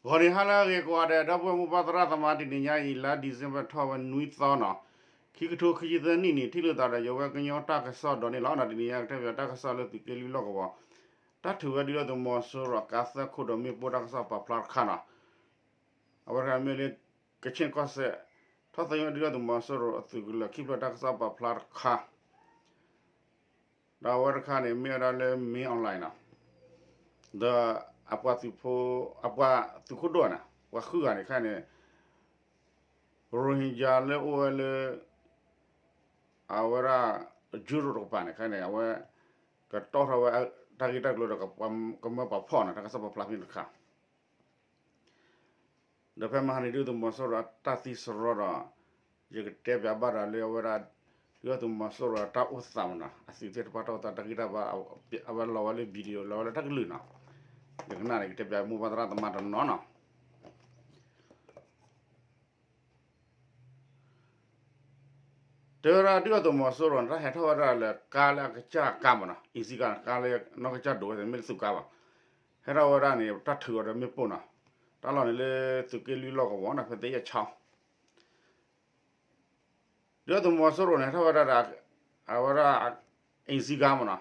ဂီၤနံၤဟါလၢအဂ့ၤကိးဂၤဒဲး ဒီပုၢ်ဝဲၢ်မိၢ်ပၢ်သရၣ်သမါ တနံၤညါအံၤ လါ December ထီၣ်ဝဲနွံသီနီၤ, ခံကထိခံဆံသၢနံၣ်န့ၣ် ထံၣ်လိာ်သးဒီးယဝဲကညီတၢ်ကစီၣ်ဒီးန့ၣ်လီၤ. တနံၤညါကတဲပၠးတၢ်ကစီၣ်လၢသုးက့လွံၢ်လီၢ်ကဝီၤ တၢ်ထုးဝဲဒုၣ်ဒါသုးမီၤစိရိၤအကါသၢခိၣ်ဒီးမ့ၣ်ပိၢ်တၢ်ကစီၣ်ပာ်ဖျါတခါနီၤ. အဝဲတခါမ့ၢ်လၢ ကခ့ၣ်ကီၢ်စဲၣ် ထီၣ်သ့ၣ်ညါဒုၣ်ဒါသုးမီၤစိရိၤအသုးကလၢၤ ခံဖျၢၣ်တၢ်ကစီၣ်ပာ်ဖျါတခါ ဒီးအဝဲတခါန့ၣ် မ့ၢ်ဝဲဒၣ်လၢ မင်းအောင်လှိုင်နီၤ, ဒီးအပှၤသုးဖိ အပှၤသုးခိၣ်ဒိၣ်န့ၣ် ပှၤဃုဂၤန့ၣ် ခဲအံၤန့ၣ် Rohingya လၢအိၣ်ဝဲလၢ အဝဲဒၣ် Europe တကပၤန့ၣ် ခဲအံၤန့ၣ် အဝဲ ကတီၢ်ထီၣ်ဝဲ တၢ်ဂ့ၢ်တၢ်ကျိၤဒီး ကမၢပှၤဖီၣ်န့ၣ် တၢ်ကစီၣ်ပာ်ဖျါဖဲန့ၣ်တခါ ဒီးဖဲမဟါန့ၣ် ဒုၣ်ဒါသုးမီၤစိရိၤအတၢ်သံစရီဒီး ယကတဲပၠးဘၣ်ဒီးလၢအဝဲဒၣ် ဒုၣ်ဒါသုးမီၤစိရိၤအတၢ်အိၣ်သးမနီၤ, အသုးသ့ၣ်တဖၣ်တၢ်အိၣ်သးတၢ်ဂံၢ်တၢ်ဘါ အဝဲလီၤဝဲလၢ video လီၤဝဲလၢတၢ်ကလုၢ်နီၤ, ယကနၣ်န့ၣ်ကတဲပၠးမိၢ်ပၢ်သရၣ်သမါတနီၤနီၤ တဲဝဲဒၣ်ဒုၣ်ဒါသုးမီၤစိရိၤန့ၣ် တၢ်ဟဲထီၣ်ဝဲဒၣ်လၢကါလၢအကစၢ်ကါမနီၤ, အံၤစံကါ ကါလၢနီၢ်ကစၢ်ဒိၣ်ဝဲမ့ၢ်လၢသုးကါဘၣ်, ဟဲထီၣ်ဝဲဒၣ်န့ၣ် တၢ်ထုးအီၤဒီးမ့ၣ်ပိၢ်နီၤ, တၢ်လီၢ်န့ၣ်လၢသုးက့လွံၢ်လီၢ်ကဝီၤနီၤ ဖဲသ့ယဲၢ်ချီ ဒုၣ်ဒါသုးမီၤစိရိၤန့ၣ် ဟဲထီၣ်ဝဲဒၣ်ဒီး အဝဲဒၣ် အံၤစံကါမနီၤ,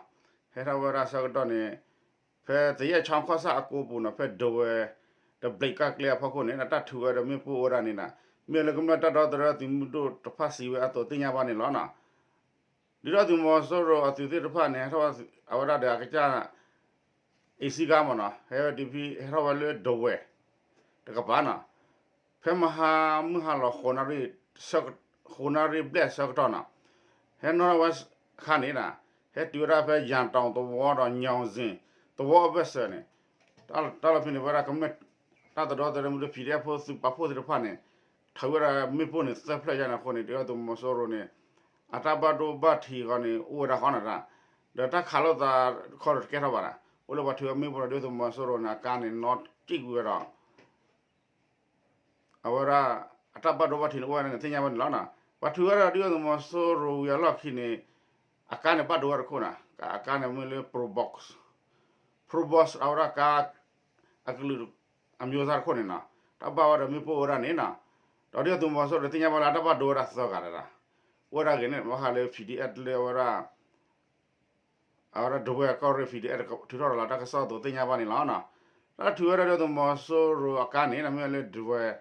ဟဲထီၣ်ဝဲဒၣ်ဆၢကတီၢ်န့ၣ် ဖဲသ့ယဲၢ်ချီခီၣ်ဆၣ်အကိပူၤနီၤ ဖဲဒဝဲၢ် ဒီးဘျံးကါကျဲအဖီခိၣ်န့ၣ် တၢ်ထုးဝဲဒီးမ့ၣ်ပိၢ်ဝဲဒၣ်န့ၣ်နီၤ, မ့ၢ်လၢကမျၢၢ်တၢ်ဒီသဒၢသုးမုၢ်ဒိၣ်တဖၣ်စံးဝဲအသိးသ့ၣ်ညါဘၣ်န့ၣ်လီၤနီၤ. ဒုၣ်ဒါသုးမီၤစိရိၤအသုးသ့ၣ်တဖၣ်န့ၣ် ဟဲထီၣ်ဝဲ အဝဲဒၣ်ဒီးအကစၢ် အံၤစံကါမနီၤ, ဟဲဝဲဒ်ဖဲ ဟဲထီၣ်ဝဲလၢဒဝဲၢ် တကပၤနီၤ, ဖဲမဟါမုၢ်ဟါလီၤ ဃိးနၣ်ရံၣ်ဘျဲၣ်အဆၢကတီၢ်နီၤ, ဟဲနီၣ်ထီၣ်ဝဲခါန့ၣ်နီၤ, ဟဲတုၤဝဲဒၣ်ဖဲယၣ်တီၤသဝီဒီးညီၣ်စ့ၣ်သဝီအဘၢၣ်စၢၤန့ၣ်, တၢ်လီၢ်ဖဲန့ၣ် ပဝဲဒၣ်ကမျၢၢ်တၢ်သဒၢသဒၢမုၢ်ဒိၣ် PDF ဖိသုးပာ်ဖှိၣ်သ့ၣ်တဖၣ်န့ၣ် ထုးဝဲဒၣ်မ့ၣ်ပိၢ်န့ၣ် သၢဖျၢၣ်ယါန့ၣ်အဃိန့ၣ် ဒုၣ်ဒါသုးမီၤစိရိၤန့ၣ် အတၢ်ဘၣ်ဒိဘၣ်ထံးအဂီၢ်န့ၣ် အိၣ်ဝဲဒၣ်ဃီနီၤ, ဒီးတၢ်ခးလိာ်သးခီဒီးတကဲထီၣ်ဘၣ်နီၤ, အိၣ်လၢပှၤထုးဝဲမ့ၣ်ပိၢ်ဒီး ဒုၣ်ဒါသုးမီၤစိရိၤန့ၣ် အကါန့ၣ် နီၣ်စံၣ်ကွံာ်ဝဲဒီး အဝဲဒၣ် အတၢ်ဘၣ်ဒိဘၣ်ထံးန့ၣ် အိၣ်ဝဲဒၣ်န့ၣ် သ့ၣ်ညါဘၣ်န့ၣ်လီၤနီၤ. ပှၤထုးဝဲဒၣ်ဒုၣ်ဒါသုးမီၤစိရိၤဝံၤအလီၢ်ခံန့ၣ် အကါန့ၣ်ဘၣ်ဒိဝဲတခိၣ်နီၤ, အကါန့ၣ်မ့ၢ်လၢ Probox, Probox အဝဲဒၣ်ကါ အကလုာ် အမျိုးအစားတခိၣ်န့ၣ်နီၤ, တၢ်ဘၣ်ဝဲဒီးမ့ၣ်ပိၢ်ဝဲဒၣ်န့ၣ်နီၤ, ဒီးဒုၣ်ဒါသုးမီၤစိရိၤသ့ၣ်ညါဘၣ်လၢအတၢ်ဘၣ်ဒိဝဲဒၣ်သၢဂၤတဒၣ်, အိၣ်ဝဲဒၣ်ဂ့ၤန့ၣ် ဘၣ်ဃးလၢ PDF လၢအဝဲဒၣ် အဝဲဒၣ်ဒဝဲၢ်ကီၢ်ရ့ၣ် PDF ထုးထီၣ်ဒီးလၢတၢ်ကစီၣ်အသိးသ့ၣ်ညါဘၣ်န့ၣ်လီၤနီၤ. တၢ်ထုးဝဲဒၣ်ဒုၣ်ဒါသုးမီၤစိရိၤအကါန့ၣ် မ့ၢ်ဝဲလၢဒဝဲၢ်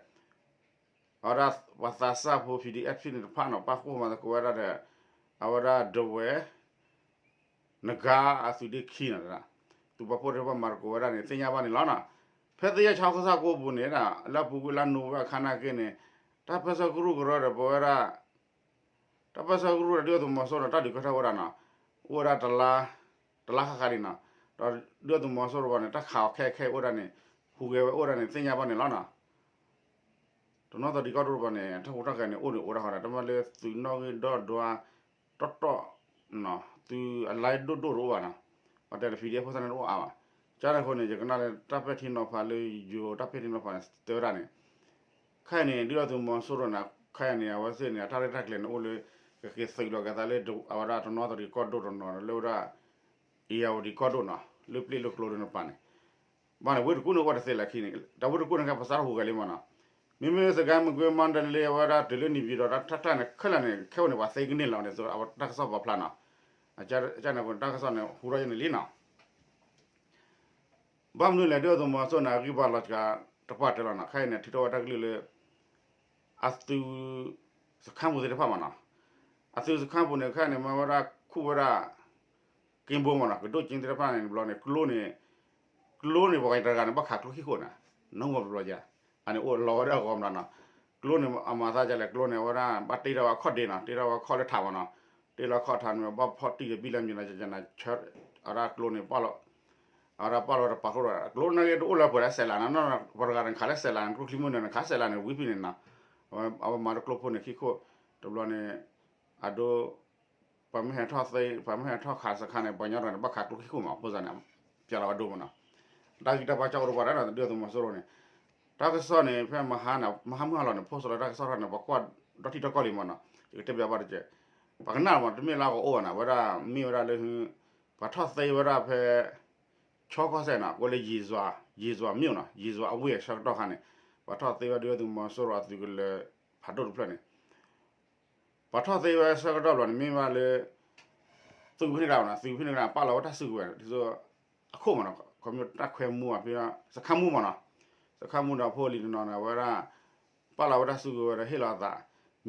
အဝဲဒၣ်ပှၤသးစၢ်ဖိ PDF ဖဲန့ၣ်တဖၣ်နီၤ ပာ်ဖှိၣ်မၤသကိးဝဲဒၣ်ဒီး အဝဲဒၣ်ဒဝဲၢ် နဂါအသုးဒ့ခံနီၤ, သုးပာ်ဖှိၣ်သ့ၣ်တဖၣ်မၤသကိးဝဲဒၣ်န့ၣ် သ့ၣ်ညါဘၣ်န့ၣ်လီၤနီၤ. ဖဲသ့ၣ်ယဲၢ်ဆၢကစီၣ်ကိးပူၤန့ၣ် လၢအပူၤကွံာ်လါနိၣ်ဝ့ဘၢၣ်အခါနာ်က့န့ၣ် တၢ်ပၢဆှၢကရူၢ်ကရၢဒီးပဝဲဒၣ် တၢ်ပၢဆှၢကရူၢ်ဒီးဒုၣ်ဒါသုးမီၤစိရိၤန့ၣ် တၢ်ဒုးကဲထီၣ်ဝဲဒၣ်နီၤ, အိၣ်ဝဲဒၣ်တလါ တလါဃၣ်ဃၣ်လံနီၤ, ဒီးဒုၣ်ဒါသုးမီၤစိရိၤဘၣ်န့ၣ် တၢ်ခးအီၤခဲခဲအိၣ်ဒၣ်န့ၣ် ဟူးဂဲၤဝဲအိၣ်ဒၣ်န့ၣ် သ့ၣ်ညါဘၣ်န့ၣ်လီၤနီၤ. တနီသရံၣ်ကီၢ်ဒိၣ်တပၤန့ၣ် တၢ်ဟူးတၢ်ဂဲၤန့ၣ် အိၣ်န့ၣ်အိၣ်ဒၣ်ဃီဒီး တမ့ၢ်လၢသုးနီၣ်ဂံၢ်ဒီဒွါ တီတီ သုးအလဲဒိၣ်ဒိၣ်တအိၣ်ဘၣ်နီၤ, ပှၤတဲဒီး PDF ဖိသၣ်န့ၣ်တအိၣ်အါဘၣ်. ကန့ၣ်အဃိန့ၣ် ယကနၣ်လၢတၢ်ပဲာ်ထံနီၤဖးလၢယိၤ တၢ်ပဲာ်ထံနီၤဖးန့ၣ် တဲဝဲဒၣ်န့ၣ် ခဲအံၤန့ၣ် ဒုၣ်ဒါသုးမီၤစိရိၤန့ၣ် ခဲအံၤန့ၣ် အဝဲသ့ၣ်န့ၣ် အတၢ်ရဲၣ်တၢ်ကျဲၤန့ၣ် အိၣ်လၢ ကက့ၤသုးလီၤက့ၤသးလၢ အဝဲဒၣ်တနီသရံၣ်ကီၢ်ဒိၣ်တနီၤ လၢဝဲဒၣ် အ့ၣ်ယၣ်ဝတံၣ်ကီၢ်ဒိၣ်နီၤ လၢပျ့ၢ်လၢကျိဒိၣ်န့ၣ်တပၤန့ၣ် ဘၣ်န့ၣ် ဝ့ၢ်တကူၣ်န့ၣ် အိၣ်ဝဲတသ့လၢခံန့ၣ် တၢ်ဝ့ၢ်တကူၣ်န့ၣ် ကဲပစးထီၣ်ဟူးဂဲၤလံမ့ၢ်နီၤ. မ့မ့ၢ် စကဲ မကွ့ မါဒလ့ အဝဲဒၣ်တုၤလၢနံၣ်ပျီဒီး တၢ်တၢ်န့ၣ် ခဲလၢာ်န့ၣ် ခဲအိၣ်န့ၣ် ပှၤသ့ကန့ၢ်လီၤန့ၣ် အဝဲတၢ်ကစီၣ်ပာ်ဖျါနီၤ. အကန့ၣ်အဃိ တၢ်ကစီၣ်န့ၣ် ဟူထီၣ်ယဲန့ၣ်လံနီၤ. ဘၣ်မနုၤလဲၣ် ဒုၣ်ဒါသုးမီၤစိရိၤန့ၣ် အဂံၢ်ဘါလီၤစှၤတပှၢ်တၢၢ်လီၤနီၤ. ခဲအံၤန့ၣ် ထုးထီၣ်ဝဲတၢ်ကလုၢ်လၢ အသုးစခါပူၤသ့ၣ်တဖၣ်မ့ၢ်နီၤ. အသုးစခါပူၤန့ၣ် ခဲအံၤန့ၣ် မ့ၢ်ဝဲဒၣ်ခူၣ်ဝဲဒၣ် က့ဘိမ့ၢ်နီၤ ကဒိၣ်က့သ့ၣ်တဖၣ်န့ၣ် တဘျီန့ၣ် ကျိန့ၣ် ကျိန့ၣ် ပှၤတဂၤန့ၣ် ဘၣ်ခးကျိခံခိၣ်န့ၣ် နၢ်ဟူဘၣ်တဘျီယါ အန့ၣ်အိၣ်လီၤဝဲဒၣ်အဂီၢ်မ့ၢ်နီၤ. ကျိန့ၣ် အမၤသးဒ်လဲၣ် ကျိန့ၣ် အဝဲဒၣ် ဘၣ်တ့ထီၣ်ဝဲခီၣ်ဒ့နီၤ တ့ထီၣ်ဝဲခီၣ်လၢထးမ့ၢ်နီၤ. တ့ထီၣ်ခီၣ်ထးန့ၣ် ဘၣ်ဖီၣ်တံၢ်ဒီးဘံၣ်လၢမံၤနီၤ ကနၤဆၢ အဝဲဒၣ်ကျိန့ၣ် ပာ်လီၤ အဝဲဒၣ်ပာ်လီၤတပာ်ဃိဒီး ကျိန့ၣ်က့ၤတအိၣ်လၢပှဲၤလၢစဲးလးန့ၣ် ပှၤတဂၤန့ၣ်ခးလၢစဲးလးန့ၣ် ကျိချံမိၢ်န့ၣ် နခးစဲးလးန့ၣ် ဝံၤဖဲန့ၣ်နီၤ. အဝဲမၤဒီးကျိဖိန့ၣ်ခံခိၣ် တဘျီန့ၣ် အဒိ ပှၤမ့ၢ်ဟဲထီၣ်သ့ ပှၤမ့ၢ်ဟဲထီၣ်ခးစခါန့ၣ် ပှၤညီတဂၤန့ၣ် ဘၣ်ခးကျိခံခိၣ်မး ဖိစၢ်န့ၣ် ပျဲလီၤဝဲဒိၣ်မ့ၢ်နီၤ. တၢ်ဂံၢ်တၢ်ဘါကၠီကရိပှၤတၢ်ဒီး ဒုၣ်ဒါသုးမီၤစိရိၤန့ၣ် တၢ်ကစီၣ်န့ၣ် ဖဲမဟါန့ၣ် မဟါမုၢ်ဟါလီၤန့ၣ် post လီၤတၢ်ကစီၣ်ထီၣ်န့ၣ် ပှၤကွၢ်ဒီထံၣ်ထီၣ်ကီၢ်လံမ့ၢ်နီၤ. ယကတဲပျးဘၣ်တက့ၢ် ပှၤကနၣ်မး တမ့ၢ်လၢကအိၣ်ဘၣ်နီၤ ဝဲဒၣ်မ့ၢ်ဝဲဒၣ်လၢ ပှၤထီၣ်သ့ဝဲဒၣ်ဖဲ ချီကီၢ်စဲၣ်နီၤ ကိးလၢယံၤစွၤ ယ့ၤစွၤမ့ၣ်နီၤ ယ့ၤစွၤအဝ့ၢ်အဆၢကတီၢ်ခါန့ၣ် ပှၤထီၣ်သ့ဝဲဒုးသုးမီၤစိရိၤအသုးကလၢၤဖးဒိၣ်တဖျၢၣ်န့ၣ် ပှၤထီၣ်သ့ဝဲဆၢကတီၢ်ဘျီန့ၣ် မ့ၢ်ဘၣ်လၢ သုးဖဲန့ၣ်ကလၢၤနီၤ သုးဖဲန့ၣ်ကလၢၤ ပာ်လီၤဝဲတၢ်စုကဝဲၤ ဒ်သိး အခိၣ်မ့ၢ်နီၤ ခီဖျိတၢ်ခွဲမူအဖဲ စခန်းမှူးမ့ၢ်နီၤ စခန်းမှူးဒီးဖိလံၤတနီၤန့ၣ် အဝဲဒၣ် ပာ်လီၤဝဲတၢ်စုကဝဲၤဒီးဟ့ၣ်လီၤအသး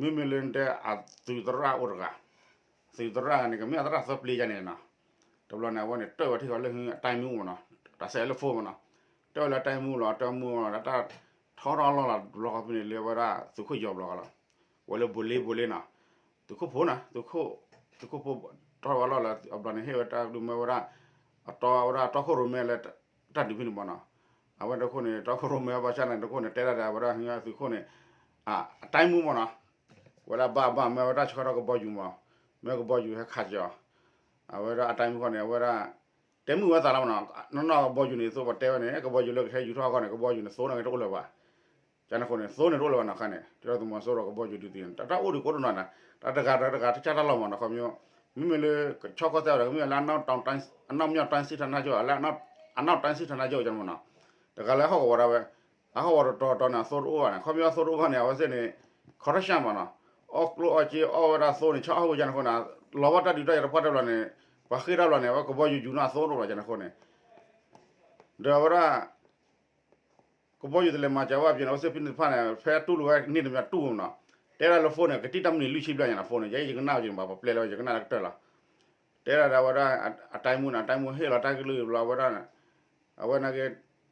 မ့မ့ၢ်လၢတဲအသုးသရၣ်အိၣ်တဂၤ သုးသရၣ်န့ၣ် ကမ့ၢ်အသရၣ်သၢပျ့ယါန့ၣ်နီၤ တဘျီန့ၣ် အဝဲန့ၣ် တၢၢ်ဝဲထံၣ်ဃီလၢအတိုင်းမှူးမ့ၢ်နီၤ တၢ်ဆဲးလၢ phone မ့ၢ်နီၤ တၢၢ်ဝဲလၢတိုင်းမှူးလီၤ တိုင်းမှူးလီၤ တၢ်ထီထီၣ်လီၢ်လီၤတဘျီဃီဖဲန့ၣ် လၢဝဲဒၣ်သုးခိၣ်ယီၤဘျီဃီလီၤ ဝဲလၢဘိလ့ဘိလ့နီၤ သုးခိၣ်ဖိနီၤ သုးခိၣ် သုးခိၣ်ဖိ ထီၣ်ဝဲလီၢ်လၢအဘျီန့ၣ် ဟ့ၣ်ဝဲတၢ်ကဒုးမၢဝဲဒၣ် အတီဝဲဒၣ်တီခိၣ်ရိၣ်မဲလၢ တၢ်ဒုးဖဲန့ၣ်မ့ၢ်နီၤ အဝဲတခိၣ်န့ၣ် တီခိၣ်ရိၣ်မဲဘၣ်ဆၣ်န့ၣ် တခိၣ်န့ၣ် တဲဒၣ်ဒီးအဝဲဒၣ်ဟ့ၣ်သုးခိၣ်န့ၣ် အတိုင်းမှူးမ့ၢ်နီၤ ဝဲဒၣ်ဘၣ်ဘၣ်မၢဝဲတၢ်ဆှၢထီၣ်ကဘီယူၤမ့ၢ် မၢကဘီယူၤဟဲခးကီၤ အဝဲဒၣ်အတိုင်းမှူးဃီန့ၣ် အဝဲဒၣ် တဲမုာ်ဝဲသးလီၤမ့ၢ်နီၤ နီၢ်နီၢ်ကဘီယူၤန့ၣ် သိးပတဲဝဲန့ၣ် ကဘီယူၤလၢကဟဲယူၤထီၣ်ဃီန့ၣ် ကဘီယူၤန့ၣ် သိန့ၣ်တအိၣ်လၢၤဘၣ် ကန့ၣ်အဃိန့ၣ် သိန့ၣ်တအိၣ်လၢၤဘၣ်နီၤခါန့ၣ် တၢ်သုးမီၤစိရိၤကဘီယူၤဒုးသ့န့ၣ် တၢ်တၢ်အိၣ်ဒုးကအိၣ်တနီၤန့ၣ် တၢ်တဂၤတဂၤတၢ်ကၢ်တၢ်လီၤမ့ၢ်နီၤ ခီပညီ မ့မ့ၢ်လၢ ကဆီကီၢ်စဲၣ်ဒီး မ့မ့ၢ်လၢ အနောက်မြောက်တိုင်းစစ်ဌာနချုပ် လၢ အနောက်တိုင်းစစ်ဌာနချုပ် ကန့ၣ်မ့ၢ်နီၤ တဂၤလၢဟီၣ်ကဝီၤဒၣ်ဝဲ အဟီၣ်ကဝီၤတတီၤတီၤန့ၣ် အသိတအိၣ်ဘၣ်န့ၣ် ခီပညီအသိတအိၣ်ဘၣ်န့ၣ် အဝဲသ့ၣ်န့ၣ် corruption မ့ၢ်နီၤ အီၣ်ကျိၣ်အီၣ်စ့အီၣ်ဝဲဒၣ်သိန့ၣ် ဆီအီၣ်ဝဲကန့ၣ်အဃိန့ၣ် လီၤဘၣ်တၢ်ဒုးတၢ်ယၤတပှၢ်တဘျီန့ၣ် ပှၤဃ့ၢ်တၢ်ဘျီန့ၣ် အဝဲကဘီယူၤယူၤနီၤအသိတအိၣ်ဘၣ်ကန့ၣ်အဃိန့ၣ် ဒီးအဝဲဒၣ် ကဘီယူၤတလဲၤမၤစၢၤဝဲအပျဲၢ်န့ၣ် အဝဲသ့ၣ်ဖဲန့ၣ်တဖၣ်န့ၣ် ဖဲတူၢ်လိာ်ဝဲန့ၣ်တမံၤတူၢ်မ့ၢ်နီၤ တဲဒၣ်လၢ phone န့ၣ် ကတံၢ်တၢ်မနုၤလွံၢ်ဆံဘျဲၣ်ညါနီၤ phone န့ၣ် ယဲယကနၣ်က့ၤန့ၣ်ဘၣ် ပှၤပျဲလၢဝဲယကနၣ်လၢကတၢၢ်လီၤ တဲဒၣ်ဒီးအဝဲဒၣ် အတိုင်းမှူးန့ၣ် အတိုင်းမှူးဟ့ၣ်လီၤတၢ်ကလုၢ်ဘျီအဝဲဒၣ် အဝဲန့ၣ်က့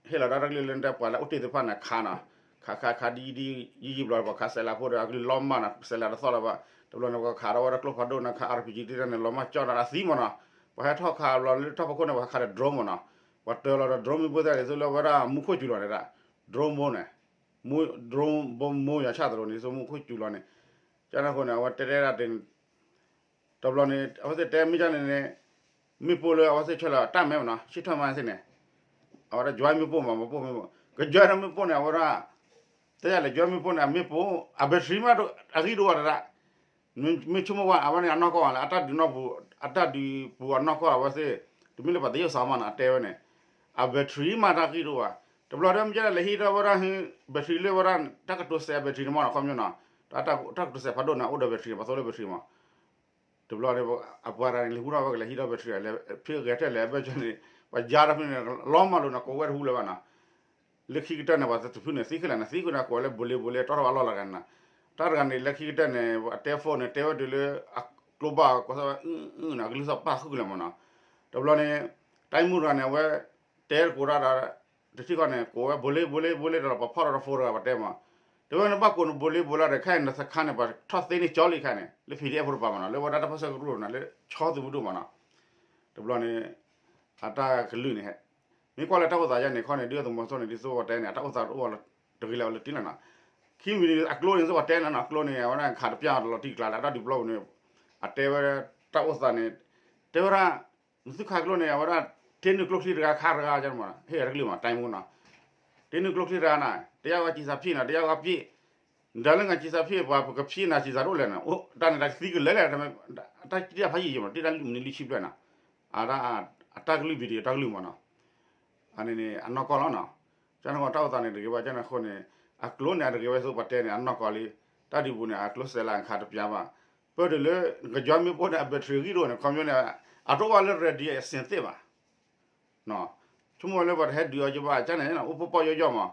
ဟ့ၣ်လီၤတၢ်ကလုၢ်လၢတဲပှၤလၢအိၣ်တ့ၢ်သ့ၣ်တဖၣ်န့ၣ် ခးနီၤ ခးခးခးဒ်ဒ်ယံာ်ယံာ်ဘျီ ပှၤခးစဲးလၤဖိဒီးအကလုၢ်လီၤမၢ်နီၤ စဲးလၤတသီၣ်လၢၤဘၣ် တဘျီန့ၣ် ပှၤခးထီၣ်ဝဲဒၣ်ကျိဖးဒိၣ်န့ၣ် ခး RPG တ့ၢ်န့ၣ် လီၤမၢ်ကၠီၣ်ဒီးအသံမ့ၢ်နီၤ ပှၤဟဲထီၣ်ခးဘျီလၢတၢ်ဖီခိၣ်န့ၣ် ပှၤခးဒီး drone မ့ၢ်နီၤ ပှၤတၢၤလီၤဒီး drone မ့ၣ်ပိၢ်သ့ၣ်ဒ်သိးလၢဝဲဒၣ်မူခိၣ်စူၤလီၤန့ၣ်ဒၣ် drone ဘိန့ၣ် drone ဘိမူယၤဆၣ်သရိာ်န့ၣ် ဒ်သိးမူခိၣ်စူၤလီၤန့ၣ် ကန့ၣ်အဃိန့ၣ် အဝဲတဲတဲဒၣ်တ့ၢ် တဘျီန့ၣ် အဝဲသ့ၣ်တဲမ့ၢ်ကန့ၣ်န့ၣ် မ့ၣ်ပိၢ်လၢအဝဲသ့ၣ်ဆဲးလီၤတၢ်မဲမ့ၢ်နီၤ ရှ့ၣ်ထီၣ်မးသ့ၣ်န့ၣ် အဝဲဒၣ် join မ့ၣ်ပိၢ်မး မ့ၣ်ပိၢ်မ့ၣ်ပိၢ် က join မ့ၣ်ပိၢ်န့ၣ် အဝဲဒၣ် တဲယၤလဲၣ် join မ့ၣ်ပိၢ်န့ၣ် အမ့ၣ်ပိၢ် အ battery မး အဂံၢ်ဒိၣ်ဝဲဒၣ် မ့ၢ်ဆိကမိၣ်ဝဲ အဝဲန့ၣ်အနီၢ်ကီၢ်လၢ အတၢ်ဒုးနီၢ်ပူၤ အတၢ်ဒုးပူၤအနီၢ်ကီၢ်အဝဲသ့ၣ် တမ့ၢ်လၢပှၤသယုၢ်သးမးနီၤ အတဲဝဲန့ၣ် အ battery မးတၢ်ဂံၢ်ဒိၣ်ဝဲ တဘျီဒီးမ့ၢ်ကန့ၣ်လဲၤဟံးထီၣ်ဝဲဒၣ် battery လၢဝဲဒၣ် တၢ်ကတိၤစဲးအ battery န့ၣ်မးနီၤ ခီပညီနီၤ တၢ်ကတိၤစဲးဖးဒိၣ်န့ၣ် အိၣ်ဒီး battery ပှၤသိလၢ battery မး တဘျီန့ၣ် အပှၤတဂၤန့ၣ် လဲၤဟူထီၣ်ဝဲကလဲၤဟံးထီၣ် battery လဲၤဖံးဂဲၤထၢၣ်လဲၤအဘၢၣ်စၢၤန့ၣ် ပှၤယါထီၣ်ဖဲန့ၣ် လီၤမၢ်လိာ်န့ၣ် ကိးဝဲတဟူလၢၤဘၣ်နီၤ လၢခံကတၢၢ်န့ၣ် ပှၤတဖုန့ၣ် သံခဲလၢာ်န့ၣ် သံကွံာ်န့ၣ် ကိးဝဲလၢဘိလ့ဘိလ့ တီထီၣ်ဝဲလီၢ်လၢဂၤန့ၣ်နီၤ တၢ်တဂၤန့ၣ် လၢခံကတၢၢ်န့ၣ် အတဲ phone န့ၣ် တဲဝဲဒၣ်လၢ အကျိဘၣ်ကီၢ်စဲၣ်ဝဲ အကလုၢ်သီၣ်ပၢ်ဃုာ်လၢၤမးနီၤ တဘျီန့ၣ် တိုင်းမှူးတဂၤန့ၣ် အဝဲ တဲတကိးတၢ်ဒီး တထံၣ်ဃီန့ၣ် ကိးဝဲဘိလ့ဘိလ့ဘိလ့ဒီး ပှၤဖီၣ်ဒီးတဖိတဂၤ ပှၤတဲမး တဲဝဲန့ၣ် ဘၣ်ကိးန့ၣ်ဘိလ့ဘိလ့ဒီး ခဲအံၤန့ၣ် စခန်းန့ၣ် ပှၤထီၣ်သ့န့ၢ်ကၠီလံခဲအံၤန့ၣ် လၢ PDF ဖိတပၤမးနီၤ လၢဝဲဒၣ်တၢ်ပၢၢ်ဆၢကရူၢ်န့ၣ် လၢဆီသုးမုၢ်ဒိၣ်မးနီၤ တဘျီန့ၣ် အတၢ်ကလုၢ်န့ၣ် မ့ၢ်ကွၢ်လၢတၢ်အိၣ်သးယါန့ၣ် ခီန့ၣ် ဒုၣ်ဒါသုးမီၤစိရိၤန့ၣ် ဒ်သိးပှၤတဲန့ၣ် အတၢ်အိၣ်သးတအိၣ်လၢတဂ့ၤလၢၤလၢတံၢ်လီၤနီၤ ခံမံၤန့ၣ် အကျိန့ၣ် ဒ်သိးပှၤတဲန့ၣ်နီၤ အကျိန့ၣ် အဝဲဒၣ်ခးတပျၢ်လီၤတံၢ်ကျါလၢ အတၢ်ဒုးပျီပူၤန့ၣ် အတဲဝဲ တၢ်အိၣ်သးန့ၣ် တဲဝဲဒၣ် နသုခးကျိန့ၣ် အဝဲဒၣ် ထ့နုာ်ကျိချံတဂၤခါတဂၤ ဟ့ၣ်အတကလုၢ်မး တိုင်းမှူးနီၤ ထ့နုာ်ကျိချံတဂၤနီၤ တယောက်က ကျည်ဆံဖြေနီၤ တယောက်က ပစ် ဒါလၢ ကျည်ဆံဖြေ ပှၤပကဖြေနီၤ ကျည်ဆံတအိၣ်လဲၣ်နီၤ တၢ်န့ၣ် တၢ်ကသံကလၢာ်လဲၣ် တၢ်တံၢ်တၢ်ဖးယံာ်ယံာ်မး တံၢ်တၢ်မနုၤလံဆံဘျဲၣ်နီၤ အတၢ်ကလုၢ် video တၢ်ကလုၢ်မးနီၤ အန့ၣ်န့ၣ် အနီၢ်ကီၢ်လီၤနီၤ ကန့ၣ်ဃိ တၢ်အိၣ်သးန့ၣ်တဂ့ၤဘၣ် ကန့ၣ်ဃိန့ၣ် အကျိန့ၣ် အတဂ့ၤဝဲသိးပှၤတဲန့ၣ် အနီၢ်ကီၢ်လံ တၢ်ဒုးပူၤန့ၣ် အကျိစဲးလၢအခါတပျၢ်ဘၣ် ပၢၢ်တုၤလၢ က join မ့ၣ်ပိၢ်န့ၣ် အ battery ဂံၢ်တအိၣ်န့ၣ် ခီပညီန့ၣ် အတအိၣ်ဘၣ်လၢ ready အဆင်သင့်ဘၣ် ဆိကမိၣ်ဝဲလၢပှၤတဟဲဒုးအီၤကဘၣ် ကန့ၣ် အိၣ်ပီၢ်ပီၢ်ယီၢ်ယီၢ်မး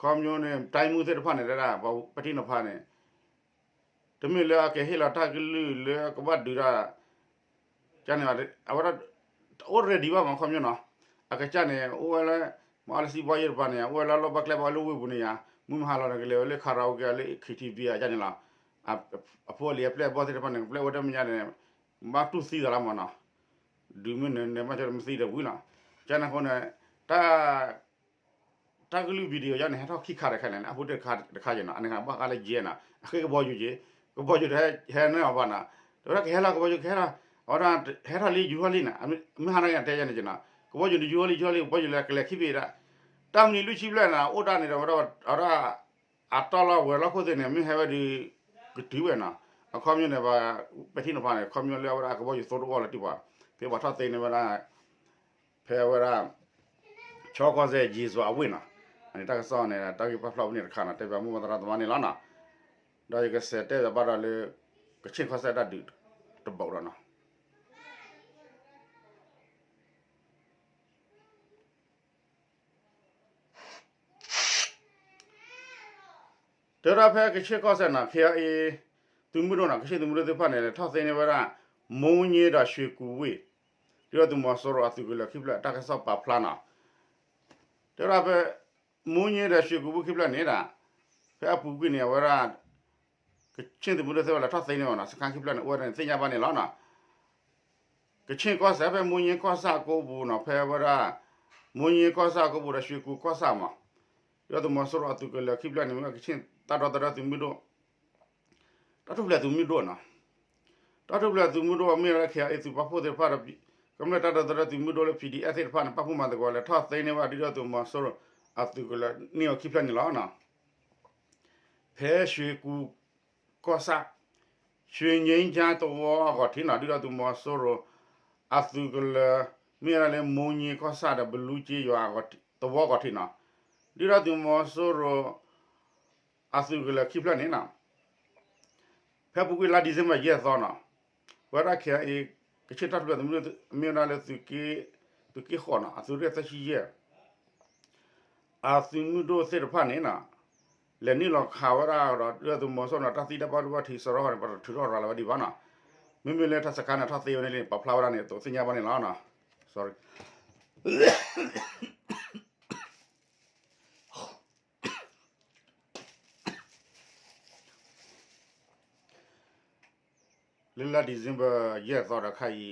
ခီပညီန့ၣ် တိုင်းမှူးသ့ၣ်တဖၣ်န့ၣ် တဲဒၣ် ပှၤပထံၣ်နီၤဖးန့ၣ် တမ့ၢ်လၢအကဟ့ၣ်လီၤတၢ်ကလုၢ်လၢကဘၣ်ဒုးတၢ် ကန့ၣ် အဝဲဒၣ် အိၣ် ready ဘၣ်မး ခီပညီနီၤ အကစၢ်န့ၣ် အိၣ်ဝဲလၢ မၤအီၣ်လၢစံးဘီယ့ၢ်တပၤန့ၣ် အိၣ်ဝဲလၢလီၢ်ဘၣ်ကျဲဘၣ်ဝဲလၢဝ့ၢ်ပူၤန့ၣ်ယါ မုၢ်မဟါလီၤန့ၣ် ကလဲၤဝဲလၢ karaoke လၢ KTV အကန့ၣ်လီၤ အဖိအလံၤအပျဲၢ်အဘီၣ်သ့ၣ်တဖၣ်န့ၣ် ကပျဲဝဲတမ့ၢ်ညါန့ၣ် ဘၣ်တူၢ်သံသးလီၤမးနီၤ ဒုးမ့ၢ်န့ၣ် န့ၣ်မ့ၢ်ကမ့ၢ်သံဒီးဝံၤလီၤ ကန့ၣ်အဃိန့ၣ် တၢ် တၢ်ကလုၢ် video ယါန့ၣ် ဟဲထီၣ်ခံခါတခါန့ၣ် အဖိတခါတခါယဲနီၤ အန့ၣ်ဘၣ်ဃးလၢယဲနီၤ အဃ့ကဘီယူၤယဲ ကဘီယူၤတဟဲ ဟဲန့ၢ်အီၤဘၣ်နီၤ တဝဲဒၣ်ကဟဲလီၤကဘီယူၤကဟဲလီၤ အဝဲဒၣ် ဟဲထီၣ်လံယူၤထီၣ်လံနီၤ မ့ၢ်ဟါန့ၣ်တဲယဲန့ၣ်နီၤ ကဘီယူၤန့ၣ်ယူၤထီၣ်လံယူၤထီၣ်လံ ကဘီယူၤလၢကလဲၤခံဘ့ၣ်ဒၣ် တၢ်မနုၤလွံၢ်ဆံဘျဲၣ်နီၤ အိၣ်တၢ်န့ၣ်ဒီးဝဲဒၣ် အဝဲဒၣ် အတီၢ်လီၤဝဲၤလီၢ်ခိၣ်သ့ၣ်န့ၣ် မ့ၢ်ဟဲဝဲဒုး ကတုၤဝဲနီၤ အခီပညီန့ၣ် ပှၤပဲာ်ထံနီၤဖးန့ၣ် ခီပညီလၢအဝဲဒၣ်အကဘီယူၤသိတအိၣ်လၢၤတံၢ်ဘၣ် ဖဲပှၤထီၣ်သ့န့ၢ်ဝဲဒၣ် ဖဲအဝဲဒၣ် က ချီကီၢ်စဲၣ် ယ့စွၤအဝ့ၢ်နီၤ, အန့ၣ်တၢ်ကစီၣ်န့ၣ် တၢ်ဂ့ၢ်ပာ်ဖျါဖဲန့ၣ်တခါနီၤ, တဲဘၣ်မိၢ်ပၢ်သရၣ်သမါန့ၣ်လီၤနီၤ, ဒီးယကစံးတဲဘၣ်ဒီးလၢ ကခ့ၣ်ကီၢ်စဲၣ်တၢ်ဒုးတဘီဒီးနီၤ တဲဝဲဒၣ်ဖဲကခ့ၣ်ကီၢ်စဲၣ်နီၤ ခ့ၣ်အ့ သုးမုၢ်ဒိၣ်နီၤ, ကခ့ၣ်သုးမုၢ်ဒိၣ်သ့ၣ်တဖၣ်န့ၣ် လဲၤထီၣ်သ့န့ၢ်ဝဲဒၣ် မိၢ်ည့ဒီးရွှေကူဝ့ၢ်, ဒုၣ်ဒါသုးမီၤစိရိၤအသုးကလၢၤခံဖျၢၣ်အတၢ်ကစီၣ်ပာ်ဖျါနီၤ, တဲဝဲဒၣ်ဖဲ မိၢ်ည့ဒီးရွှေကူဝ့ၢ်ခံဖျၢၣ်န့ၣ်ဒီး ဖဲအပူၤကွံာ်န့ၣ် အဝဲဒၣ် ကခ့ၣ်သုးမုၢ်ဒိၣ်သ့ၣ်တဖၣ်လဲၤထီၣ်သ့န့ၢ်ဝဲနီၤ, စခါခံဖျၢၣ်န့ၣ် အိၣ်ဝဲဒၣ်န့ၣ်သ့ၣ်ညါဘၣ်န့ၣ်လီၤနီၤ. ကခ့ၣ်ကီၢ်စဲၣ်ဖဲမိၢ်ည့ကီၢ်ဆၣ်အကိပူၤနီၤ, ဖဲဝဲဒၣ် မိၢ်ည့ကီၢ်ဆၣ်အကိပူၤဒီးရွှေကူကီၢ်ဆၣ်မး, ဒုၣ်ဒါသုးမီၤစိရိၤအသုးကလၢၤခံဖျၢၣ်န့ၣ် မ့ၢ်ကခ့ၣ်တၢ်ဒီသဒၢသုးမုၢ်ဒိၣ် တၢ်ထူၣ်ဖျဲးသုးမုၢ်ဒိၣ်နီၤ, တၢ်ထူၣ်ဖျဲးသုးမုၢ်ဒိၣ်မ့ၢ်ဝဲ ခ့ၣ်အ့ သုးပာ်ဖှိၣ်သ့ၣ်တဖၣ်ဒီး ကမျၢၢ်တၢ်ဒီသဒၢသုးမုၢ်ဒိၣ်လၢ ပီၣ်ဒံၣ်အဲၣ် သ့ၣ်တဖၣ်န့ၣ် ပာ်ဖှိၣ်မၤသကိး လဲၤထီၣ်သ့န့ၢ်ဝဲဒုၣ်ဒါသုးမီၤစိရိၤအသုးကလၢၤန့ၢ်အခံဖျၢၣ်န့ၣ်လီၤနီၤ. ဖဲရွှေကူကီၢ်ဆၣ် ရွှေငြိမ်းချမ်းသဝီအဂီၢ်ထံးနီၤ, ဒုၣ်ဒါသုးမီၤစိရိၤအသုးကလၢၤ မ့ၢ်ဝဲဒၣ်လၢမိၢ်ည့ကီၢ်ဆၣ်ဒီးဘလူးက့ယွၤသဝီအဂီၢ်ထံးနီၤ, ဒုၣ်ဒါသုးမီၤစိရိၤ အသုးကလၢၤခံဖျၢၣ်န့ၣ်နီၤ, ဖဲအပူၤကွံာ်လါ December ယဲၢ်သီနီၤ, ပဝဲဒၣ် ခ့ၣ်အ့ ကခ့ၣ်တၢ်ထူၣ်ဖျဲးသုးမုၢ်ဒိၣ် မ့ၢ်ဝဲဒၣ်လၢ သုးက့ဃီးနီၤ, အသုးရ့ၣ်သၢဆံယဲၢ် အသုးမုၢ်ဒိၣ်သ့ၣ်တဖၣ်န့ၣ်နီၤ, လဲၤနုာ်လီၤခးဝဲဒၣ်ဒီး ဒုၣ်ဒါသုးမီၤစိရိၤန့ၣ် တၢ်သံတၢ်ဘၣ်ဒိဘၣ်ထံးစရီဃီန့ၣ် ပှၤတထုးထီၣ်ရၤလီၤဝဲဒံးဘၣ်နီၤ, မ့မ့ၢ်လၢတၢ်စခါန့ၣ်ထီၣ်သ့ဝဲန့ၣ်လံ ပာ်ဖျါဝဲဒၣ်န့ၣ် သိးသ့ၣ်ညါဘၣ်န့ၣ်လီၤနီၤ, sorry လၢလါ December ယဲၢ်သီဒီးခါအံၤ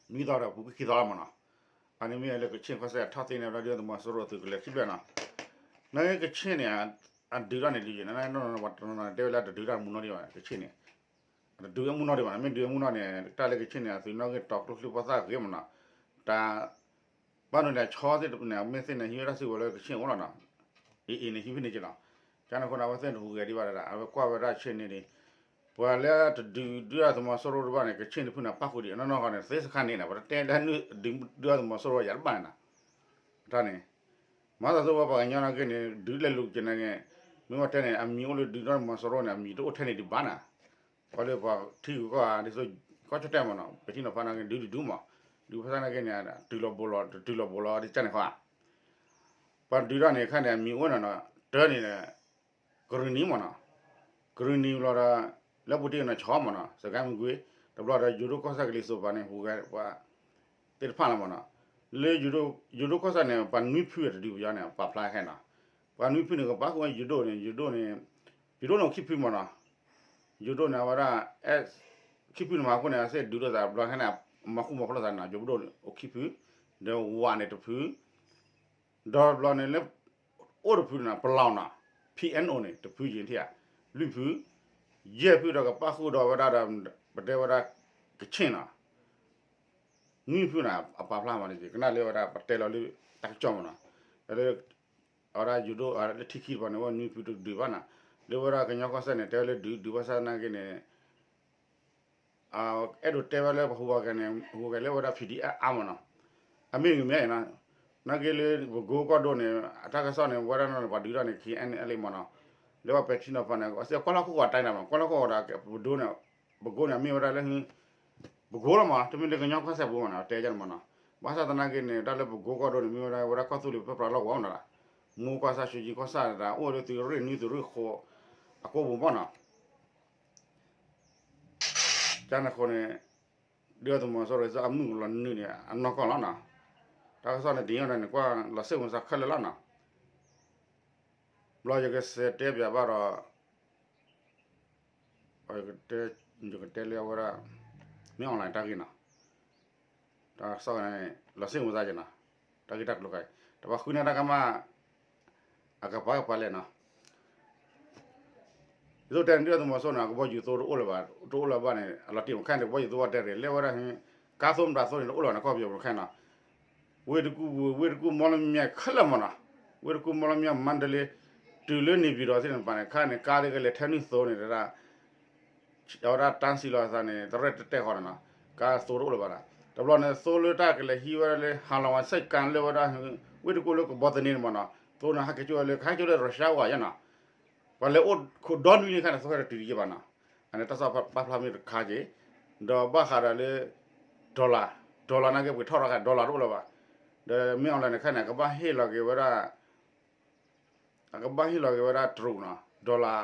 နွံသီဒီးပူၤကွံာ်ခံသီလီၤမးနီၤ, အန့ၣ်မ့ၢ်လၢကခ့ၣ်ကီၢ်စဲၣ်ထီၣ်သ့န့ၢ်ဝဲဒၣ်ဒုၣ်ဒါသုးမီၤစိရိၤအသုးကလၢၤခံဖျၢၣ်နီၤ, နာ်က့ကခ့ၣ်န့ၣ် အဒုးတၢ်န့ၣ်ဒ်ယဲၢ် ပှၤတနီၤနီၤတဲဝဲလၢတဒုးတၢ်မူနီၣ်ဒံးဘၣ် ကခ့ၣ်န့ၣ်, တဒုးမူနီၣ်ဒံးဘၣ် မ့ၢ်ဒုးမူနီၣ်န့ၣ် တၢ်လၢကခ့ၣ်န့ၣ် အသုးနီၣ်ဂံၢ်တီၤကျိချံပှီၢ်သၣ်ဂ့ၤမးနီၤ, တၢ် ဘၣ်နီၤန့ၣ် အဆီသ့ၣ်တဖၣ်န့ၣ် မ့ၢ်သ့ၣ်န့ၣ် ဟံးဝဲဒၣ်စုကဝဲၤလၢကခ့ၣ်အိၣ်လီၤနီၤ, အံၤအံၤန့ၣ် ဟံးဖဲန့ၣ်က့လီၤ, ကန့ၣ်အဃိန့ၣ် အဝဲသ့ၣ်တဟူးဂဲၤဒံးဘၣ်ဒၣ် အဝဲကွၢ်ဝဲဒၣ်ဆ့ၣ်န့ၣ်ဒံး, ပှၤလၢတဒုးဒုၣ်ဒါသုးမီၤစိရိၤတဘၣ်န့ၣ် ကခ့ၣ်န့ၣ်ဖုန့ၣ် ပၣ်ဃုာ်ဒံး အနီၢ်နီၢ်ဃီန့ၣ် သ့စခါန့ၣ်နီၤ ပတတဲလၢဒုၣ်ဒါသုးမီၤစိရိၤယၤတဘၣ်န့ၣ်နီၤ, တၢ်န့ၣ် မၤသးသိးဝဲပှၤကညီနာ်က့န့ၣ် ဒုးလဲၤလူၤက့ၤနာ်က့, မ့ၢ်ဝဲတဲန့ၣ် အမံၤအိၣ်လၢဒုၣ်ဒါသုးမီၤစိရိၤန့ၣ် အမံၤတအိၣ်ထဲန့ၣ်ဒံးဘၣ်နီၤ, ပှၤလၢပှၤထံဂုၤကီၢ်ဂၤဒ်သိး ကီၢ်ကၠီၣ်တဲၣ်မးနီၤ ပထံနီၤဖးနာ်က့ ဒုးတဒုးမး, ဒုးဖဲသနာ်က့န့ၣ် တုၤလီၤဘူးလီၤ တတုၤလီၤဘူးလီၤ ဒ်ကန့ၣ်ဃီဧါ, ပှၤဒုးတၢ်န့ၣ်ခါန့ၣ် အမံၤအိၣ်နီၤနီၤ တၢန့ၣ် ကရံၣ်နံၤမးနီၤ, ကရံၣ်နံၤဘျီဒီး လၢပူၤတ့ၢ်ကနီၤဆီမးနီၤ စကဲမုၢ်ကွံ တဘျီဒီး ယိၤဒိၣ်ကီၢ်ဆၣ်ကလံၤစိးပၤန့ၣ် ဟူးဂဲၤပှၤသ့ၣ်တဖၣ်လီၤမးနီၤ, လၢ ယိၤဒိၣ်ကီၢ်ဆၣ်န့ၣ် ပှၤနွံဖုအတဒုးပယီၤန့ၣ် ပာ်ဖျါခဲနီၤ, ပှၤနွံဖုန့ၣ် ကပာ်ဃုာ်ဝဲယိၤဒိၣ်န့ၣ် ယိၤဒိၣ်န့ၣ် ယိၤဒိၣ်န့ၣ်အိၣ်ခံဖုမးနီၤ, ယိၤဒိၣ်န့ၣ် အဝဲဒၣ် ခံဖုန့ၣ်မၤဃိန့ၣ် အစ့ၢ်ဒုးလိာ်သးဘျီခဲန့ၣ် မၤဃူမၤဖိးလိာ်သးန့ၣ် ယိၤဒိၣ်န့ၣ်အိၣ်ခံဖု, ဒီးဝးန့ၣ်တဖု ဒီးဘျီန့ၣ်လၢ အိၣ်တဖုန့ၣ် ပလီၤနီၤ ဖံအဲၣ်အိၣ်န့ၣ် တဖုယံၤထံၣ်ဧါ, လွံၢ်ဖု, ယဲၢ်ဖုဒီးကပာ်ဃုာ်ဒီးဝဲဒၣ်ဒီး ပတဲဝဲဒၣ် ကခ့ၣ်နီၤ, နွံဖုန့ၣ် အပာ်ဖျါမးန့ၣ် ကနၣ်လၢဝဲဒၣ် ပတဲလီၤလၢတၢ်ကစီၣ်မးနီၤ, လၢ အဝဲဒၣ်ယိၤဒိၣ်လၢထံခံတပၤန့ၣ် ဝဲနွံဖုတဒုးဘၣ်နီၤ, လၢဝဲဒၣ်ကညီကီၢ်စဲၣ်န့ၣ် တဲဝဲလၢဒုး ဒုးဘၣ်ဆၣ်သနာ်က့န့ၣ် အဲၣ်ဒိးတဲဝဲလၢပှၤဟူးဂဲၤန့ၣ် ဟူးဂဲၤလၢဝဲဒၣ် ဖံဒံၣ်အဲၣ်အါမးနီၤ, အမ့ၢ်ဂ့ၤမ့ၢ်နီၤ, နာ်က့လၢပကိကီၢ်ဒိၣ်န့ၣ် အတၢ်ကစီၣ်န့ၣ် ဝဲဒၣ်နီၤ ပှၤဒုးတၢ်န့ၣ် ခ့ၣ်အဲၣ်အဲၣ်လ့မးနီၤ, လၢပှၤပဲာ်ထံနီၤဖးန့ၣ် အစ့ၢ်ကီးကွၢ်လီၤခိၣ်ဃီတၢ်န့ၣ်မး ကွၢ်လီၤခိၣ်ဃီဒီး ပဒိၣ်န့ၣ် ပကိန့ၣ် မ့ၢ်ဝဲဒၣ်လၢ ပကိလီၤမး တမ့ၢ်လၢကညီကီၢ်စဲၣ်ပူၤမးနီၤ တဲယၤန့ၣ်မးနီၤ, ဘၣ်ဆၣ်သနာ်က့န့ၣ် တၢ်လၢပကိကီၢ်ဒိၣ်န့ၣ် မ့ၢ်ဝဲဒၣ် ဝဲဒၣ်ကီၢ်သူလ့ၤပၢပြးလီၢ်ကဝီၤမးနီၤ, မိၢ်ကီၢ်ဆၣ် ရွှေကျင်ကီၢ်ဆၣ် တၢ်အိၣ်လၢသုးရ့ၣ်နွံ သုးရ့ၣ်ဃိး အကိပူၤမးနီၤ ကန့ၣ်အဃိန့ၣ် ဒုၣ်ဒါသုးမီၤစိရိၤအမုၢ်ကလီၤနုာ်န့ၣ် အနီၢ်ကီၢ်လီၤနီၤ, တၢ်ကစီၣ်န့ၣ် တညီန့ၣ် ကွၢ်လီၤစ့ၣ်ဝဲစးခဲလၢာ်လီၤနီၤ, ဘျီယကစံးတဲပၠးဘၣ်ဒီး ယကတဲလၢအဝဲဒၣ် မ့ၢ် online တၢ်ဂ့ၢ်နီၤ, တၢ်ကစီၣ်န့ၣ် လီၤစ့ၣ်ဝဲစးက့နီၤ, တၢ်ဂ့ၢ်တၢ်ကျိၤခါအံၤ တဘၣ်ဃုန့ၢ်တၢ်ကမၣ် အကပၤကပၤလဲၣ်နီၤ ဒ်သိးတဲန့ၣ် ဒုၣ်ဒါသုးမီၤစိရိၤန့ၣ် အကဘီယူၤသိတအိၣ်လၢၤဘၣ်, တအိၣ်လၢၤဘၣ်န့ၣ် အလီၤတံၢ်မး ခဲန့ၣ် ကဘီယူၤသိဝဲတဲရ့ၣ် လဲၤဝဲဒၣ် ကါသိမတၤသိန့ၣ် တအိၣ်လၢၤဘၣ်န့ၣ် ကီၢ်ပယီၤပူၤခဲနီၤ, ဝ့ၢ်တကူၣ်ပူၤ ဝ့ၢ်တကူၣ် မီလမၠဲၣ်ခဲလၢာ်မးနီၤ, ဝ့ၢ်တကူၣ် မီလမၠဲၣ် မါဒလ့ တုၤလၢန့ၣ်ပၠံၤဒီးသ့ၣ်တဖၣ်န့ၣ် ခဲန့ၣ် ကါလၢကလဲၤထဲနုာ်သိန့ၣ် တဒၣ် အဝဲဒၣ်တၢ်စံးလီၤအသးန့ၣ် တရဲၣ်တတဲာ်ဃီနီၤနီၤ, ကါသိတအိၣ်လၢၤဘၣ်ဒီး တဘျီန့ၣ် သိလၢတၢ်ကလဲၤဟံးဝဲဒၣ်လၢ ဟါလီၤဝါ ဆိပ်ကမ်း လၢဝဲဒၣ် ဝ့ၢ်တကူၣ်လၢကဘီသန့န့ၣ်မ့ၢ်နီၤ, သိန့ၣ်ဟဲက့ၤကၠိဝဲလၢ ကဟဲက့ၤလၢ Russia ဝဲယဲနီၤ, ပှၤလဲၤအိၣ်ခိးဒီနွံန့ၣ်ခါန့ၣ် သိခဲတတုၤတယဲၢ်ဘၣ်နီၤ, အန့ၣ်တၢ်ကစီၣ်ပာ်ဖျါမ့ၢ်တခါက့ၤ, ဒီးဘၣ်ဃးဒီးလၢ dollar, dollar နာ်က့ပှ့ၤထီၣ်ထီခါ dollar တအိၣ်လၢၤဘၣ်, ဒီးမ့ၢ် online န့ၣ်ခါန့ၣ် အကဘၣ်ဟ့ၣ်လီၤက့ၤဝဲဒၣ် အကဘၣ်ဟ့ၣ်လီၤက့ၤဝဲဒၣ်တရူးနီၤ, dollar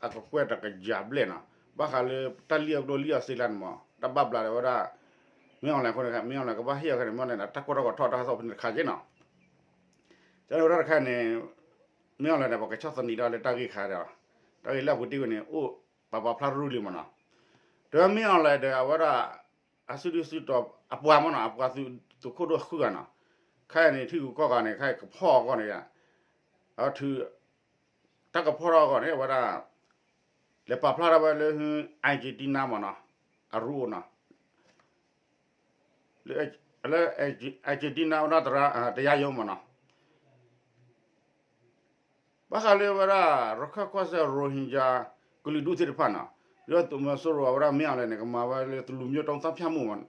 အကကွဲၢ်တကယၤဘျဲၣ်နီၤ, ဘၣ်ဃးလၢတၢ်လံၣ်အီၣ်ကျိၣ်လံၣ်အီၣ်စ့လါန့ၣ်မ့ၢ် တၢ်ဘၣ်ဘျးဒီးဝဲဒၣ် မ့ၢ် online အဃိန့ၣ် မ့ၢ် online ကဘၣ်ဟ့ၣ်အီၤခဲန့ၣ် မ့ၢ် online န့ၣ် တၢ်ကွၢ်ထီၣ်ကီၤထီၣ်တၢ်ကစီၣ်ဖဲန့ၣ်တခါက့ၤနီၤ, ကန့ၣ်ဝဲဒၣ်တခါန့ၣ် မ့ၢ် online န့ၣ် ပှၤကဆီၣ်သနံးဒီးလၢတၢ်ဂ့ၢ်ခါဒီး တၢ်ဂ့ၢ်လၢအပူၤတ့ၢ်ဝဲန့ၣ် အိၣ်ပာ်ပာ်ဖျါရူလံမ့ၢ်နီၤ, တမ့ၢ် online ဒီးအဝဲဒၣ် အစုဒုစုတီၤအပှၤမ့ၢ်နီၤ, အပှၤသုးခိၣ်ဒိၣ်ဃုဂၤနီၤ, ခဲအံၤန့ၣ် ထံဂုၤကီၢ်ဂၤန့ၣ် ခဲအံၤကဖီၣ်အဂီၢ်န့ၣ်, အထုး တၢ်ကဖီၣ်ထီၣ်အဂီၢ်န့ၣ် အဝဲဒၣ် လဲၤပာ်ဖျါထီၣ်ဝဲလၢ Argentina မ့ၢ်နီၤ, အရူအိၣ်နီၤ, လၢ Argentina ဝဲဒၣ် တရားရုံး မ့ၢ်နီၤ ဘၣ်ဃးလၢဝဲဒၣ် ရခၢၣ်ကီၢ်စဲၣ် Rohingya ကလုာ်ဒူၣ်သ့ၣ်တဖၣ်နီၤ, ဒီးသုးမီၤစိရိၤအဝဲဒၣ် မ့ၢ် online န့ၣ် ကမၤဝဲလၢ လူမျိုးတုံးသတ်ဖြတ်မှု မ့ၢ်နီ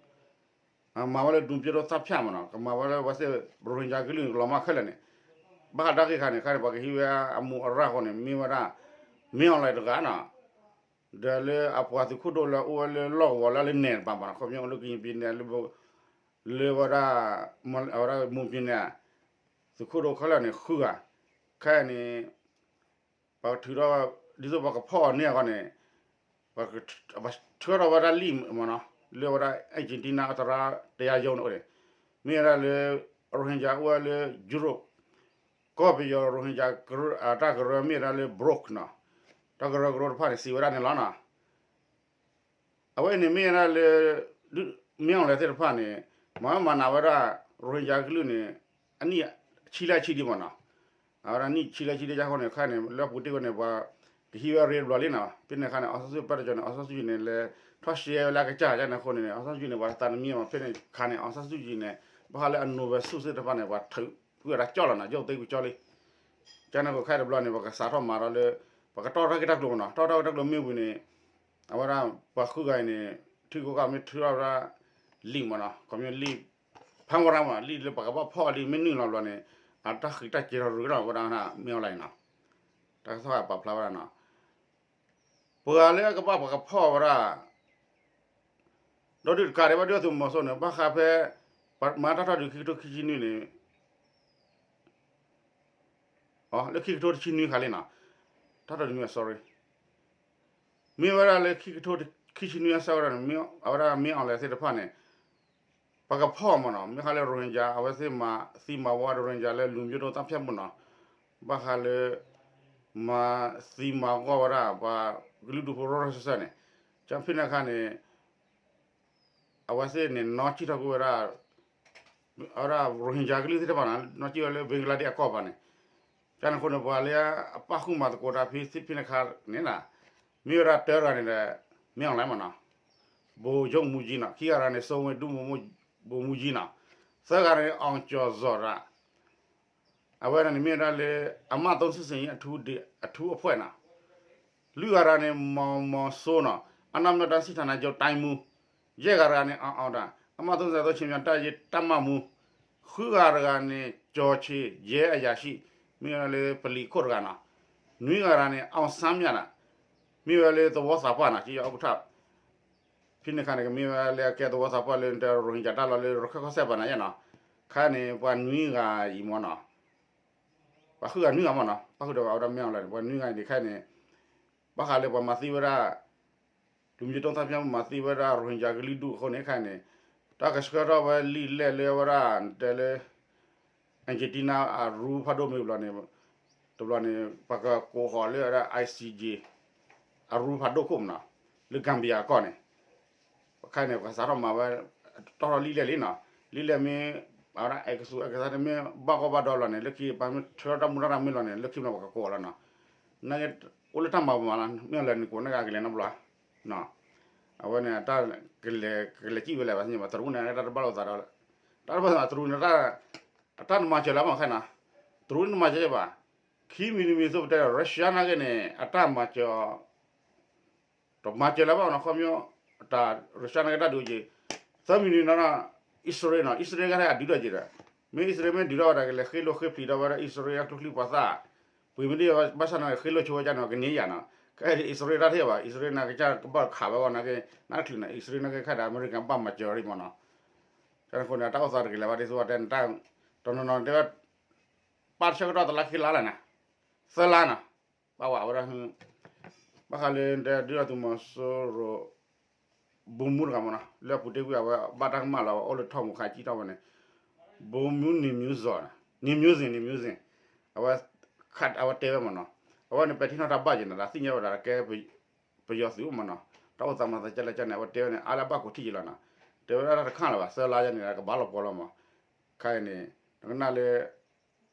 ၤ, မၤဝဲလၢ လူမျိုးတုံးသတ်ဖြတ် မ့ၢ်နီၤ, ကမၤဝဲလၢပှၤစ့ၢ် Rohingya ကလုာ်န့ၣ် ကလီၤမၢ်ခဲလၢာ်န့ၣ်, ဘၣ်ဃးတၢ်ဂ့ၢ်ခါန့ၣ် ခါန့ၣ် ပှၤကဟံးဝဲအမူးအရၣ်အဃိန့ၣ် မ့ၢ်ဝဲဒၣ် မ့ၢ် online တဂၤနီၤ, ဒီးလၢအပှၤသုးခိၣ်ဒိၣ်လၢအိၣ်ဝဲလၢလီၢ်ကဝီၤလၢအလၢနဲၣ်တပၤမ့ၢ်နီၤ, ခီပညီအိၣ်လၢကရင်ပြည်နယ် လၢဝဲဒၣ် အဝဲဒၣ် မွန်ပြည်နယ် သုးခိၣ်ဒိၣ်ခဲလၢာ်န့ၣ် ဃုဂၤ, ခဲအံၤန့ၣ် ပှၤထုးထီၣ် ဒ်သိးပှၤကဖီၣ်အီၤန့ၢ်အဂီၢ်န့ၣ် ပှၤထုးထီၣ်ဝဲဒၣ်လံာ်မ့ၢ်နီၤ, လၢဝဲဒၣ် Argentina အတရၣ် တရားရုံး န့ၣ်အိၣ်န့ၣ်, မ့ၢ်ဝဲဒၣ်လၢ Rohingya အိၣ်ဝဲလၢ Europe ကီၢ်ပယီၤ Rohingya တၢ်ကရၢမ့ၢ်ဝဲဒၣ်လၢ Brook နီၤ, တၢ်ကရၢကရိတဖၣ်န့ၣ် စံးဝဲဒၣ်န့ၣ်လီၤနီၤ. အဝဲန့ၣ်မ့ၢ်ဝဲဒၣ်လၢ မ့ၢ် online သ့ၣ်တဖၣ်န့ၣ် မၤဝဲမၤနးဝဲဒၣ် Rohingya ကလုာ်န့ၣ် အနံၣ်ဆံလၢဆံဒံးမ့ၢ်နီၤ, အဝဲဒၣ်နံၣ်ဆံလၢဆံဒံးခါအဃိန့ၣ် ခဲအံၤန့ၣ် လၢအပူၤတ့ၢ်ဝဲန့ၣ် ပှၤကဟံးဝဲရ့တဘျီလံနီၤ, ဖဲန့ၣ်အခါန့ၣ် အောင်ဆန်းစုကြည် ဘၣ်တကီန့ၣ် အောင်ဆန်းစုကြည် န့ၣ် လဲၤထီၣ်ရှဲဝဲလၢအကစၢ် ကန့ၣ်အဃိန့ၣ် အောင်ဆန်းစုကြည် န့ၣ် ပှၤသးတမံမ့ၢ် ဖဲန့ၣ်အခါန့ၣ် အောင်ဆန်းစုကြည် န့ၣ် ဘၣ်ဃးလၢအ Nobel ဆု သ့ၣ်တဖၣ်န့ၣ် ပှၤထုးကွံာ်ဝဲဒၣ်ကၠီလီၤနီၤ, ရုပ်သိမ်းကွံာ်ကၠီလံ ကန့ၣ်အဃိခဲအံၤတဘျီန့ၣ် ပကစးထီၣ်မၤဒီးလၢ ပကတီၢ်ထီၣ်က့ၤတၢ်ကျိၤမ့ၢ်နီၤ, တီၢ်ထီၣ်က့ၤတၢ်ကျိၤမ့ၢ်ဝံၤန့ၣ် အဝဲဒၣ်ပှၤဃုဂၤအံၤန့ၣ် ထံဂုၤကီၢ်ဂၤမ့ၢ်ထုးထီၣ်ဝဲဒၣ်လံာ်မ့ၢ်နီၤ, ခီပညီလံာ် ဖမ်းဝရမ်း မ့ၢ်နီၤ, လံာ်လၢပှၤကဘၣ်ဖီၣ်အီၤလံမ့ၢ်နုာ်လီၤဘျီန့ၣ် အတၢ်ဃံးတၢ်စဲၤထီၣ်ရူၤကဒီးဝဲဒၣ် မ့ၢ် online နီၤ, တၢ်ကစီၣ်ပာ်ဖျါဝဲဒၣ်နီၤ, ပှၤလၢအကဘၣ်ပှၤကဖီၣ်ဝဲဒၣ် ဒီးဒုးတကးဒံးဘၣ် ဒုၣ်ဒါသုးမီၤစိန့ၣ် ဘၣ်ဃးဖဲ မၤတၢ်ထီၣ်ဒုးခံကထိခံဆံနွံန့ၣ် လၢခံကထိတဆံနွံခါလံနီၤ, တၢ်ထီၣ်ဒုးမ့ၢ် sorry မ့ၢ်ဝဲဒၣ်လၢခံကထိခံဆံနွံအဆၢကတီၢ်န့ၣ် အဝဲဒၣ်မ့ၢ် online သ့ၣ်တဖၣ်န့ၣ် ပှၤကဖီၣ်မ့ၢ်နီၤ, မ့ၢ်ဃးလၢ Rohingya အဝဲသ့ၣ်မၤသံမၤဝီ Rohingya လၢ လူမျိုးတုံးသတ်ဖြတ်မှု နီၤ, ဘၣ်ဃးလၢ မၤသံမၤဝီဝဲဒၣ် ပှၤကလုာ်ဒူၣ်ဖိရိၣ်ရိၣ်စဲစဲန့ၣ်, ကဖဲန့ၣ်အခါန့ၣ် အဝဲသ့ၣ်န့ၣ် နီၢ်ကံၣ်ထီၣ်ကွံာ်ဝဲဒၣ် အဝဲဒၣ် Rohingya ကလုာ်သ့ၣ်တဖၣ်န့ၣ် နီၢ်ကံၣ်ဝဲလၢ Bangladesh အကီၢ်ပၤန့ၣ်, ကန့ၣ်အဃိန့ၣ် ပှၤလၢအပၣ်ဃုာ်မၤသကိးတၢ်ဖဲန့ၣ်အခါန့ၣ်နီၤ, မ့ၢ်ဝဲဒၣ်တဂၤန့ၣ်ဒီး မ့ၢ် online မ့ၢ်နီၤ, ဗိုလ်ချုပ်မှူးကြီး နီၤ, ခံဂၤတဂၤန့ၣ် စိုးဝင်း ဒုဗိုလ်မှူးကြီး နီၤ, သၢဂၤန့ၣ် အောင်ကျော်ဇော် နီၤ အဝဲဒၣ်န့ၣ်မ့ၢ်ဝဲဒၣ်လၢ အမှတ်သုံးစစ်ဆင်ရေး အထူးအဖွဲ့ နီၤ, လွံၢ်ဂၤတဂၤန့ၣ် မောင်မောင်စိုး နီၤ, အနောက်မြောက်တိုင်း စစ်ဌာနချုပ်တိုင်းမှူး, ယဲၢ်ဂၤတဂၤန့ၣ် အောင်အောင်တၢ် အမှတ်သုံးဆယ့်သုံး ခြေမြန်တပ်ရင်း တပ်မမှူး, ဃုဂၤတဂၤန့ၣ် ကျော်ချေ ရဲအရာရှိ မ့ၢ်ဝဲဒၣ်လၢပလံၤခိၣ်တဂၤနီၤ, နွံဂၤတဂၤန့ၣ် အောင်ဆန်းမြတ် နီၤ, မ့ၢ်ဝဲလၢသဝီသးပှၢ်နီၤ ကယီၤအူကထၣ် ဖဲန့ၣ်အခါန့ၣ် ကမ့ၢ်ဝဲလၢအကဲသဝီသးပှၢ်လၢ ရိုဟင်ဂျာ တၢ်လီၢ်လၢရခၢၣ်ကီၢ်စဲၣ်ဘၣ်နၤယဲနီၤ, ခါန့ၣ် ပှၤနွံဂၤအံၤမ့ၢ်နီၤ, ပှၤဃုဂၤနွံဂၤမ့ၢ်နီၤ, ပှၤဃုာ်ဒီးအဝဲဒၣ်မ့ၢ်အီၤလီၤန့ၣ် ပှၤနွံဂၤအံၤန့ၣ် ခဲအံၤန့ၣ် ဘၣ်ဃးလၢပှၤမၤသံဝဲဒၣ် လူမျိုးတုံးသတ်ဖြတ်မှု မၤသံဝဲဒၣ် ရိုဟင်ဂျာကလုာ်ဒူၣ်အဃိန့ၣ် ခဲအံၤန့ၣ် တၢ်ကဆှၢထီၣ်ဝဲလံာ်လဲၢ်လၢအဝဲဒၣ် တဲလၢ Argentina အရူဖးဒိၣ်မ့ၢ်ဘျီန့ၣ် တဘျီန့ၣ် ပှၤကကိးဃီၤလၢအဝဲဒၣ် ICJ အရူဖးဒိၣ်ခိၣ်မ့ၢ်နီၤ လၢ Gambia အကီၢ်န့ၣ် ခဲအံၤန့ၣ် ပှၤစးထီၣ်မၤဝဲ တီၢ်ထီၣ်လံာ်လဲၢ်လံနီၤ လံာ်လဲၢ်မ့ၢ် အဝဲဒၣ် အဲကဆူး အဲကဆူး တမ့ၢ်ဘၣ်ဂီၢ်ဘၣ်ဒီဘျီန့ၣ် လၢခံပှၤမ့ၢ်ထၢထီၣ်တၢ်မူတၢ်တၢ်မ့ၢ်လီၤန့ၣ် လၢခံဘျီပှၤကကိးလီၤနီၤ နအိၣ်လၢတၢ်မၤပမၤလီၤ မ့ၢ်လၢနကိးန့ၢ်က့ၤကလဲၤနီတဘျီ အဝဲန့ၣ် တၢ်ကလဲၤ ကလဲၤစံၣ်ဝဲလဲၣ်ဘၣ် သ့ၣ်ညါဘၣ် တရူးန့ၣ် တၢ်တဘၣ်လိာ်သးဒီး တၢ်တဘၣ်လိာ်သး တရူးန့ၣ် အတၢ်နမၤစၢၤလၢမ့ၢ်ခဲနီၤ တရူးန့ၣ်နမၤစၢၤဘၣ် ခံမံၤတမံၤသိးပတဲဒီး Russia နာ်က့န့ၣ် အတၢ်မၤစၢၤ တမၤစၢၤလၢဘၣ်နီၤ ခီပညီ တၢ် Russia နာ်က့တၢ်ဒုးက့ၤ သၢမံၤတမံၤနီၤ အံၣ်စရ့လးနီၤ အံၣ်စရ့လးကဲထီၣ်အဒုးဒီးက့ၤဒီး မ့ၢ်အံၣ်စရ့လးမ့ၢ်ဒုးထီၣ်ဝဲဒၣ်ကလဲၤဃ့လိၣ်ဃ့ပျံၤထီၣ်ဝဲဒၣ်အံၣ်စရ့လးအကျိချံပှၤသၣ်, ပှ့ၤမ့ၢ်ဒ်ဘၣ်ဆၣ်န့ၣ် ဃ့လိၣ်ဆိဝဲဒၣ်န့ၣ် ကန့ၢ်ယၤနီၤ, ခဲအံၤအံၣ်စရ့လးတၢ်တဟ့ၣ်ဘၣ်, အံၣ်စရ့လးန့ၣ်ကစၢ်ကဘၣ်ခးဝဲဂီၢ်န့ၣ်က့, နတချုးန့ၣ် အံၣ်စရ့လးန့ၣ်က့ခါဒီး အမဲရကၤဘၣ်မၤစၢၤရံမ့ၢ်နီၤ, တၢ်န့ၣ်အဃိန့ၣ် တၢ်အိၣ်သးတဂ့ၤလၢၤဘၣ် ဒ်သိးတဲန့ၣ်, တနီၤနီၤတဲဝဲ, ပာ်ဆၢကတီၢ်တလါခံလါလၢ်န့ၣ်, သၢလါနီၤ, ဘၣ်ဝဲအဝဲဒၣ်, ဘၣ်ဃးလၢတဲဒုၣ်ဒါသုးမီၤစိရိၤ ဗိုလ်မှူးတဂၤမ့ၢ်နီၤ, လၢအပူၤတ့ၢ်ကွံာ်အဝဲဘၣ်တၢ်ကမၣ်လီၤ အအိၣ်လၢထီၣ်မူခါစံၣ်ထီၣ်ဝဲန့ၣ်, ဗိုလ်မှူးန့ၣ်မၠိဇိၤ, န့ၣ်မၠိဇိၤ, န့ၣ်မၠိဇိၤ, အဝဲ, အဝဲတဲဝဲမ့ၢ်နီၤ, အဝဲန့ၣ်ပဲာ်ထံနီၤတၢ်ဘၣ်ယဲၢ်န့ၣ် သ့ၣ်ညါဝဲဒၣ်ကဲ, ပယီၤသုးမ့ၢ်နီၤ, တၢ်အိၣ်သးမၤသးကဲလဲၣ်ကဲန့ၣ် အဝဲတဲဝဲန့ၣ် အါလၢအဘၣ်ခိးထံၣ်ယဲၢ်လီၤနီၤ, တဲဝဲဒၣ်တၢ်တခါလၢၤဘၣ် သၢလါယဲၢ်န့ၣ် ကဘၣ်လီၤပှီၤလီၤမး, ခဲအံၤန့ၣ်, နကနၣ်လၢ ဒ်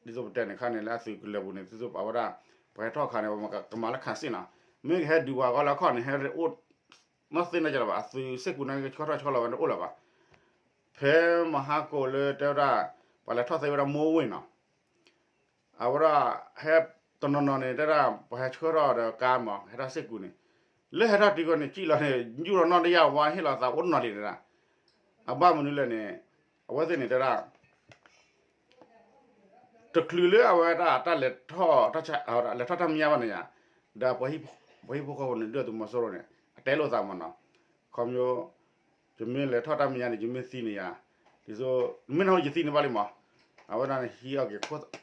သိးပတဲန့ၣ်ခါန့ၣ် လၢအသုးကလၢၤပူၤန့ၣ် ဒ်သိးအဝဲဒၣ်, ပှၤဟဲထီၣ်ခါန့ၣ် ကမၤလၢခးစ့ၢ်နီၤ, မ့ၢ်ကဟဲဒုးပှၤဂီၢ်လၢအခီၣ်န့ၣ် ဟဲအိၣ်, နီၢ်သ့ၣ်နီၢ်ကလီၤဘၣ် အသုးစ့ၢ်ကီးန့ၣ် ဆှၢထီၣ်ဆှၢလီၤဝဲတအိၣ်လၢၤဘၣ်, ဖဲမဟါကိးလၢတဲဝဲဒၣ်, ပှၤလဲၤထီၣ်သ့ဝဲဒၣ်မိၢ်ဝ့ၢ်နီၤ အဝဲဒၣ်, ဟဲ, တနီၤနီၤန့ၣ် တဲဒၣ်ပှၤဟဲဆှၢထီၣ်ဒီးကါမး ဟဲထီၣ်စ့ၢ်ကီးန့ၣ်, လၢဟဲထီၣ်တုၤဃီန့ၣ် စံၣ်လီၤန့ၣ် ယူၢ်လီၤနီၢ်တယၢ်ဝါဟ့ၣ်လီၤသးအိၣ်နီၤလံန့ၣ်ဒၣ်, အဘၣ်မနုၤလဲၣ်န့ၣ်, အဝဲသ့ၣ်န့ၣ်တဲဒၣ် တချုးလၢအဝဲဒၣ်တၢ်လဲၤထီၣ်, လဲၤထီၣ်တၢ်မဲာ်ညါဘၣ်န့ၣ်ယါ, ဒီး, ပှၤဟံၣ်ဖိဃီဖိန့ၣ် ဒုၣ်ဒါသုးမီၤစိရိၤန့ၣ် အတဲလိာ်သးမ့ၢ်နီၤ, ခီဖျိ, ယမ့ၢ်လဲၤထီၣ်တၢ်မဲာ်ညါန့ၣ် ယမ့ၢ်သံန့ၣ်ယါ, ဒ်သိး, မ့ၢ်နဟီယသံန့ၣ်ဘၣ်လံမး, အဝဲဒၣ်န့ၣ်ဟံးအီၣ်က့ၤ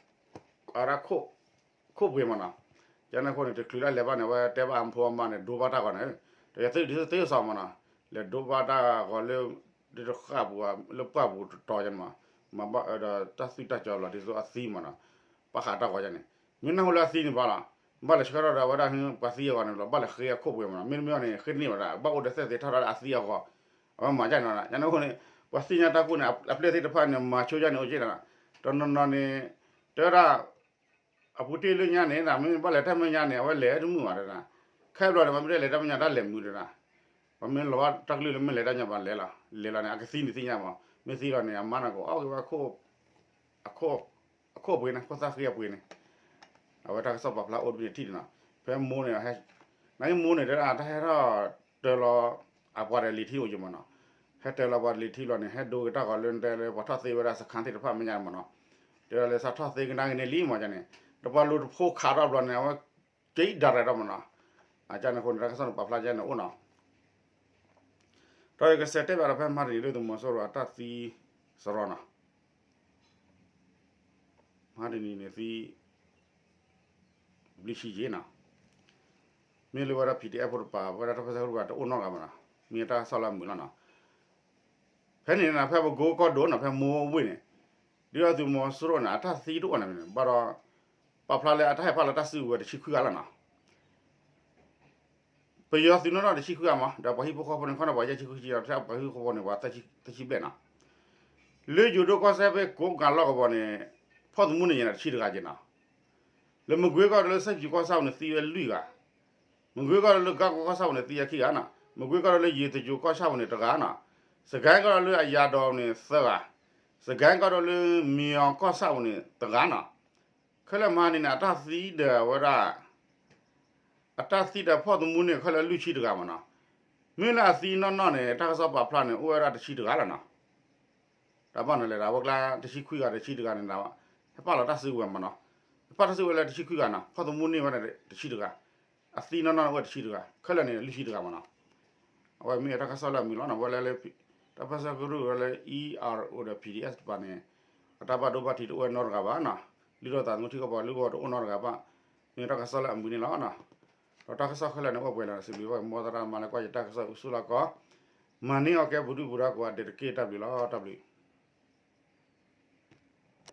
အဝဲဒၣ်, ခိၣ်ပှ့ၤမ့ၢ်နီၤ, ကန့ၣ်အဃိန့ၣ် တချုးလၢအလဲၤဘၣ်န့ၣ် အဝဲတဲဘၣ်အဖိအမါန့ၣ် ဒိဘၣ်တၢ်ဂီၤန့ၣ်, ဒီးယသ့ဒ်သိးသ့စီမ့ၢ်နီၤ, လဲၤဒိဘၣ်တၢ်ဂီၤလၢ, ဒ်တဃၣ်ပူၤ, လၢပှၢ်ပူၤတတီၤန့ၣ်မး, မၤဘၣ်ဒီးတၢ်သွံၣ်တၢ်စီၤလီၤဒ်သိးအသံမ့ၢ်နီၤ, ပာ်ဃာ်တၢ်ဂီၤန့ၣ်, မ့ၢ်နၢ်ဟူလၢအသံန့ၣ်ဘၣ်လီၤ, ဘၣ်လဲၤဆှၢထီၣ်ဒီးအဝဲဒၣ်ဟ့ၣ်ပှၤသံအဂီၤန့ၣ်လီၤ ဘၣ်လဲၤဃ့အခိၣ်ပှ့ၤမ့ၢ်နီၤ, မ့တမ့ၢ်န့ၣ် ဃ့တန့ၢ်ဘၣ်ဒၣ် ဘၣ်အိၣ်ဒီးသဲသ့ထီၣ်ဒီးအသံအဂီၤ, အဝဲမၤဒ်န့ၣ်လီၤ, ကန့ၣ်အဃိန့ၣ်, ပှၤသ့ၣ်ညါတၢ်ကိၢ်န့ၣ် အပျဲၢ်သ့ၣ်တဖၣ်န့ၣ် မၤဆိညါန့ၣ်အိၣ်က့ၢ်ဒၣ်, တနီၤနီၤန့ၣ်, တဲဝဲဒၣ် အပူၤတ့ၢ်လၢညါန့ၣ် မ့ၢ်ဘၣ်လဲၤတၢ်မဲာ်ညါန့ၣ် အဝဲလဲၤတမုာ်ဘၣ်တဒၣ်, ခဲဘျီန့ၣ် ပှၤမ့ၢ်တဲလဲၤတၢ်မဲာ်ညါတၢ်လဲၤမုာ်တဒၣ်, ပှၤမ့ၢ်လီၤဘၣ်တၢ်ကလုၢ်လၢမ့ၢ်လဲၤတၢ်ညါပှၤလဲၤလီၤ, လဲၤလီၤန့ၣ် အကသံန့ၣ်သ့ၣ်ညါမး, မ့ၢ်သံလီၤန့ၣ် အမါန့ၣ်ကအိၣ်က့ၤဝဲ, အခိၣ်ပှ့ၤန့ၣ် ခိၣ်သၣ်ဃံအပှ့ၤန့ၣ်, အဝဲတၢ်ကစီၣ်ပာ်ဖျါအိၣ်တဘ့ၣ်န့ၣ်ထံၣ်န့ၣ်နီၤ, ဖဲမိၢ်န့ၣ်, နမ့ၢ်မိၢ်န့ၣ် တဲဒၣ်တၢ်ဟဲထီၣ်တၢၤလီၤ, အပှၤဒီးလံာ်ထံအိၣ်က့ၤမးနီၤ, ဟဲတၢၤလီၤပှၤဒီးလံာ်ထံလီၤန့ၣ် ဟဲဒိက့ၤတၢ်ဂီၤလၢတဲလၢ ပှၤထီၣ်သ့ဝဲဒၣ်စခန်းသ့ၣ်တဖၣ်မဲာ်ညါမးနီၤ, တဲဒၣ်လၢစးထီၣ်သ့ကဒါက့ၤန့ၣ်လံမးန့ၣ်, ဒီးပှၤလူၤတဖိခးထီၣ်ဘျီန့ၣ် အဝဲက့ၤဒၣ်ရဲၣ်ဒီးမးနီၤ, အကန့ၣ်အဃိန့ၣ် တၢ်ကစီၣ်န့ၣ်ပာ်ဖျါကန့ၣ်အိၣ်နီၤ ဒီးယကစးတဲဘၣ်ဒီးဖဲမဟါတနံၤဒုၣ်ဒါသုးမီၤစိရိၤအတၢ်သံစရီနီၤ, မဟါတနံၤန့ၣ်သံ ဘျံးဆံးက့နီၤ, မ့ၢ်လၢဝဲဒၣ် PDF ဖိတပၤ ဝဲဒၣ်တၢ်ပၢဆှၢကရူၢ်တပၤတအိၣ်နီတဂၤဘၣ်နီၤ, မ့ၢ်တၢ်ကစီၣ်လၢအမုာ်လီၤနီၤ, ဖဲန့ၣ်နီၤ ဖဲပကိကီၢ်ဒိၣ်နီၤ ဖဲမိၢ်ဝ့ၢ်န့ၣ်, ဒုၣ်ဒါသုးမီၤစိရိၤန့ၣ် အတၢ်သံတအိၣ်နီတမံၤန့ၣ် ဘၣ်ဒီး ပာ်ဖျါလၢအတၢ်ဟဲဖးလီၤတၢ်စုကဝဲၤတဆံခွံဂၤလီၤနီၤ ပယီၤသုးနီၢ်နီၢ်တဆံခွံဂၤမး ဒီးပှၤဟံၣ်ဖိဃီဖိန့ၣ် ခီန့ၣ်ပှၤယဲၢ်ဆံဃုဆံဒီး ပှၤဟံၣ်ဖိဃီဖိန့ၣ် ပှၤသၢဆံဘျဲၣ်နီၤ, လၢယိၤဒိၣ်ကီၢ်စဲၣ်ဖဲကိးကၤလီၢ်ကဝီၤန့ၣ် ဖီၣ်သမူန့ၣ်ယဲၢ်န့ၣ်တဆံတဂၤက့နီၤ, လၢမကွ့ကီၢ်ဒိၣ်လၢစဲးဖံးကီၢ်ဆၣ်ပူၤန့ၣ်သံဝဲလွံၢ်ဂၤ, မကွ့ကီၢ်ဒိၣ်လၢကါကိကီၢ်ဆၣ်ပူၤန့ၣ်သံဝဲခံဂၤနီၤ, မကွ့ကီၢ်ဒိၣ်လၢယ့ၤတယိၤကီၢ်ဆၣ်ပူၤန့ၣ်တဂၤနီၤ, စကဲကီၢ်ဒိၣ်လၢအယၤဒီးန့ၣ်သၢဂၤ, စကဲကီၢ်ဒိၣ်လၢမံၤအီၤကီၢ်ဆၣ်ပူၤန့ၣ်တဂၤနီၤ, ခဲလၢာ်မဟါန့ၣ်န့ၣ် အတၢ်သံဒီးအဝဲဒၣ် အတၢ်သံဒီးဖီၣ်သမူန့ၣ် ခဲလၢာ်လွံၢ်ဆံတဂၤမးနီၤ, မ့ၢ်လၢအသံနီၢ်နီၢ်န့ၣ် တၢ်ကစီၣ်ပာ်ဖျါန့ၣ် အိၣ်ဝဲဒၣ်တဆံတဂၤလီၤနီၤ, တၢ်ဘၣ်နီၤလဲၣ် ဒ်ဝဲကျါတဆံခွံဂၤတဆံတဂၤန့ၣ် ဟဲပာ်လီၤတၢ်စုကဝဲၤမးနီၤ, ဟဲပာ်တၢ်စုကဝဲၤလၢတဆံခွံဂၤနီၤ ဖီၣ်သမူန့ၢ်ဝဲဒၣ်တဆံတဂၤ, အသံနီၢ်နီၢ်န့ၣ်အိၣ်ဝဲတဆံတဂၤ ခဲလၢာ်န့ၣ်လွံၢ်ဆံတဂၤမးနီၤ, အဝဲမ့ၢ်တၢ်ကစီၣ်လၢအမုာ်လီၤနီၤ ဝဲလၢလၢ တၢ်ပၢဆှၢကရူၢ်ဝဲလၢ ERO ဒီး PDF တပၤန့ၣ် အတၢ်ဘၣ်ဒိဘၣ်ထံးတအိၣ်ဝဲနီတဂၤဘၣ်နီၤ, လုၢ်ထီၣ်သးသမူထံကီၢ်ပှၤလုၢ်ဝီၤတအိၣ်နီတဂၤဘၣ်, မ့ၢ်တၢ်ကစီၣ်လၢအမုာ်န့ၣ်လီၤနီၤ, ဒီးတၢ်ကစီၣ်ခဲလၢာ်န့ၣ်အိၣ်ပှဲၤလီၤ စံးဘျုးဘၣ်မ်သရၣ်မၤလၢကွၢ်ယတၢ်ကစီၣ်အုးဆူၣ်လီၤကီး, မၤန့ၢ်အီၣ်ကဲပူၤဒုၣ်ပူၤဒါကိးဂၤဒဲးတက့ၢ် တၢ်ဘျုးလီၤ တၢ်ဘျုး